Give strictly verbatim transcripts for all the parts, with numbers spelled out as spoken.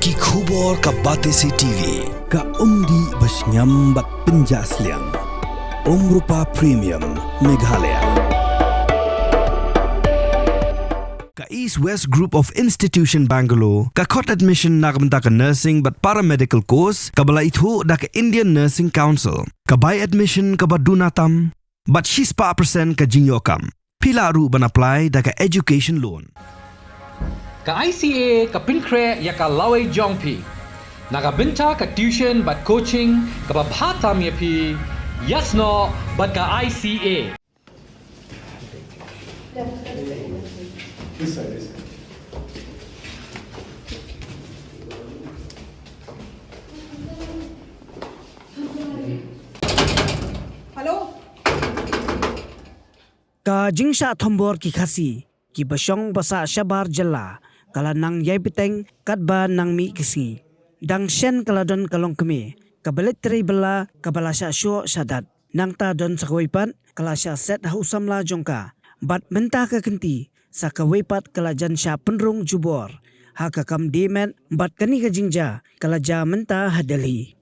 Ki khubor ka Batesi T V, ka umdih ba shngiam bad pynjah sliang. Umrupa Premium, Meghalaya. Ka East West Group of Institution Bangalore, ka khot admission na ka bynta ka nursing bad paramedical course, kaba la ithuh da ka Indian Nursing Council, ka bai admission kaba duna tam, bad shispah percent ka jingïoh kam. Phi lah ruh ban apply da ka education loan. Ka I C A ka pynkhreh ïa ka lawei jong phi na ka bynta ka tuition bad coaching kaba bha tam ïa phi, ïasnoh bad ka I C A. This side, this side. Hello. Ka jingshah thombor ki Khasi kiba shong ba sah shabar jylla ka la nang ïai bteng katba nang mih ki sngi. Dang shen ka la don ka longkmie kaba leit trei bylla kaba la shah shoh shah dat. Nangta don sa kawei pat ka la shah set ha u samla jong ka. Bad mynta ka kynti sa kawei pat ka la jan shah pynrung jubor ha ka kam die met, bad kane ka jingjia ka la jia mynta ha Delhi.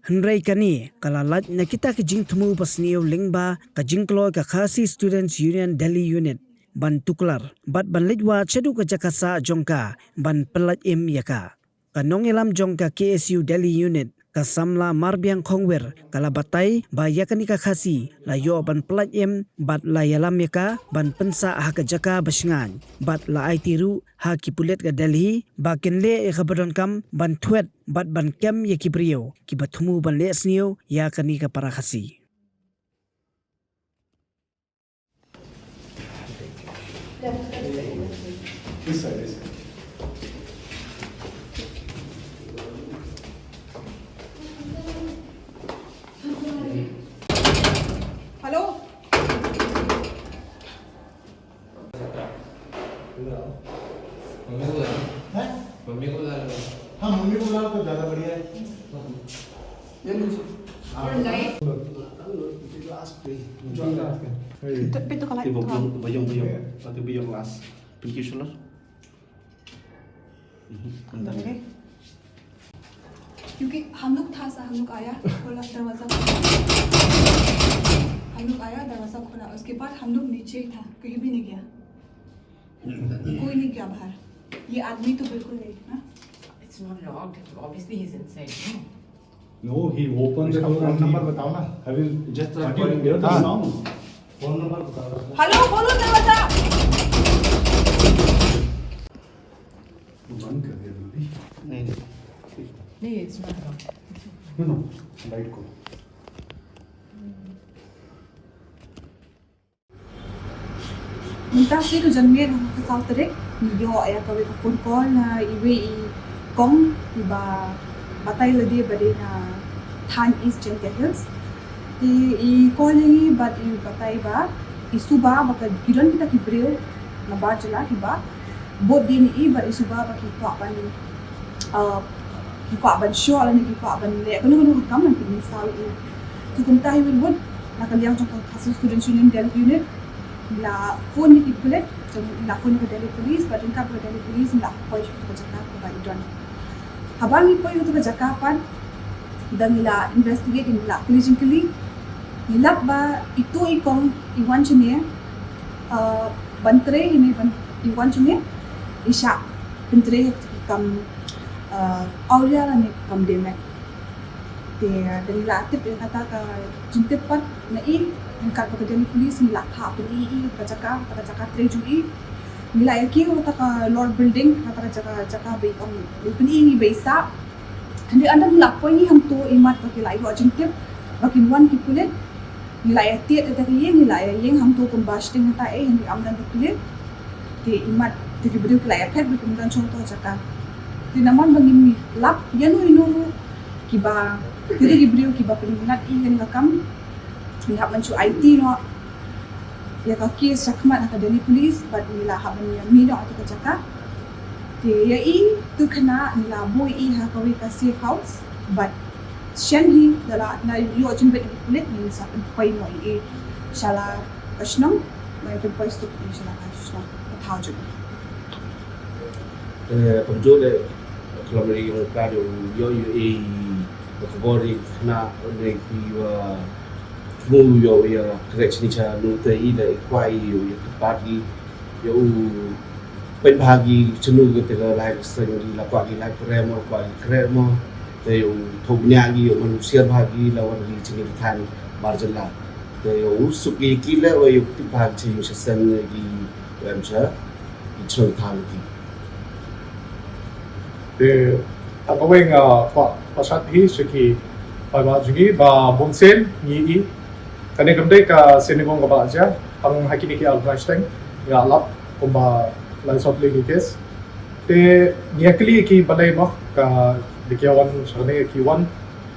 Hynrei kane ka la lait na kita ki jingthmu ba sniew lyngba ka jingkloi ka Khasi Students Union Delhi Unit ban tuklar bad ban leit wad shaduh ka jaka sah jong ka ban pyllait im ïa ka. Ka nongïalam jong ka K S U Delhi Unit, ka samla Marbiang Khongwir, ka la batai ba ïa kane ka Khasi la ïoh ban pyllait im bad la ïalam ïa ka ban pynsah ha ka jaka ba shngaiñ, bad la aiti ruh ha ki pulit ka Delhi ba kin leh ïa kaba donkam ban thwet bad ban kem ïa ki briew kiba thmu ban leh sniew ïa kane ka para Khasi. This side, this side. Hello. मम्मी को बुला लो। हैं? मम्मी को बुला लो। हाँ, मम्मी को बुला लो तो ज़्यादा बढ़िया है। ये लीजिए। हाँ। You're late. Last day. Pintu, pintu ka light. Tiba biyong, biyong, biyong. Tiba biyong last. Pinky shular. हम्म, अंदर। ओके। क्योंकि हम लोग था सा, हम लोग आया, खोला दरवाजा, खोला। हम लोग आया, दरवाजा खोला, उसके बाद हम लोग नीचे ही था, कहीं भी नहीं गया, कोई नहीं गया बाहर। ये आदमी तो बिल्कुल नहीं, हाँ? It's not locked. Obviously, he's inside, no? No, he opened the door and he, इसका फोन नंबर बताओ ना। I will just, just try calling. Hear the sound. फोन नंबर बताओ। हेलो, खोलो दरवाजा। बंद कर दिया जल्दी। नहीं, नहीं। नहीं, it's not locked। No, no, लाइट को। Mynta shi tarik u janmiet ha ka saw tarik, ngi ïoh ïa kawei ka phone call na iwei i kong iba batai lade ba dei na thaiñ East Jaiñtia Hills. Te i call ïa ngi bad i batai ba i suba ba ka, ki don kita ki briew na bar jylla kiba bud dien ïa i bad i suba ba ki kwah ban, uh, ki kwah ban shoh lane ki kwah ban leh kano kano ka kam ban pynmynsaw ïa i. Te kumta hi Winwood, na ka liang jong ka Khasi Students Union Delhi Unit, ngi la phone ïa ki pulit, ngi la phone ïa ka Delhi Police, bad ryngkat bad ka Delhi Police ngi la poi sha ka jaka kaba i don. Haba ngi poi sha ka jaka pat, da ngi la investigate, ngi la kylli jingkylli, ngi lap ba ito i kong i wan shane, uh, ban trei ne ban, i wan shane, i shah pyntrei ha ki kam, uh, awria lane ki kam die met. Te da ngi la tip ïa kata ka jingtip pat na i, ryngkat bad ka Delhi Police ngi la phah pyni ïa i ka jaka, ka jaka trei jong i. Ngi la ïa kiew ha kata ka lower building, ha kata ka jaka, jaka ba i ong, ba i pyni ïa i ba i sah. Hynrei ynda ngi la poi ngi hangto, imat ba ki la ïoh jingtip ba kin wan ki pulit, ngi la ïa tied ïa ka ïing, ngi la ïa ïeng hangto kumba shiteng hangta, eh, hynrei ym don ki pulit. Te imat te ki briew ki la ïa phet ba kim don shuh hangto ha jaka. Te namar ba ngim lap ïano ïano ruh kiba, kito ki briew kiba pynlait ïa kane ka kam, ngi hap ban shu aiti noh ïa ka case shakhmat ha ka Delhi Police bad ngi la hap ban ïa mih noh ha kata ka jaka. Te ïa i, tu khynnah ngi la buh ïa i ha kawei ka safe house bad shen hi da la, da la ïoh jingbit na ki pulit ngin sa pynpoi noh ïa i sha la ka shnong, ngin pynpoi suk ïa i sha la ka shnong, ka thaw jong i. Kumjuh leh ka longri ïong ka ïoh ïoh ïoh i ka khubor i khynnah ne ki wa thmu ïoh ïa kret chini cha nu te i da i kwah i ïoh ïa ka pat i ïoh u pynbha ki chinu ki te la lai ka seng ki la kwah ki lai kret mo kwah ki kret mo te ïoh u thok nya ki ïoh man u siar bha ki la wan ki chini ki than bar jylla te ïoh u suk ki ki le wa ïoh pynbha ki chini cha seng ki em cha ki chun than ki. Te tang kawei nga kwah pynshai hi sha ki paidbah jong ngi ba bun sien ngi i kane kam dei ka sien nyngkong kaba jia tang ha kine ki ar bnai shteng nga lap kumba lai sot le ki case. Te ngi kylli ki balei mo ka dei ki wan sha kane ki wan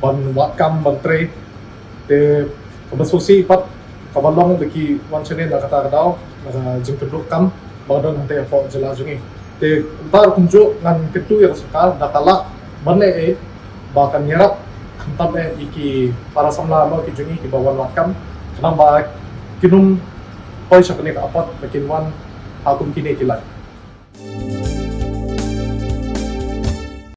ban wad kam ban trei. Te kaba sngewsih pat kaba long da ki wan shane na kata ka daw na ka jingkyrduh kam ba ka don hangtei hapoh jylla jong ngi. Te kumta kumjuh ngan kyntu ïa ka sorkar da ka lah ban leh ei ba kan ïarap khamtam eh ïa ki para samla mo ki jong ngi kiba wan wad kam khnang ba kin ym poi sha kane ka apot ba kin wan ha kum kine ki lait.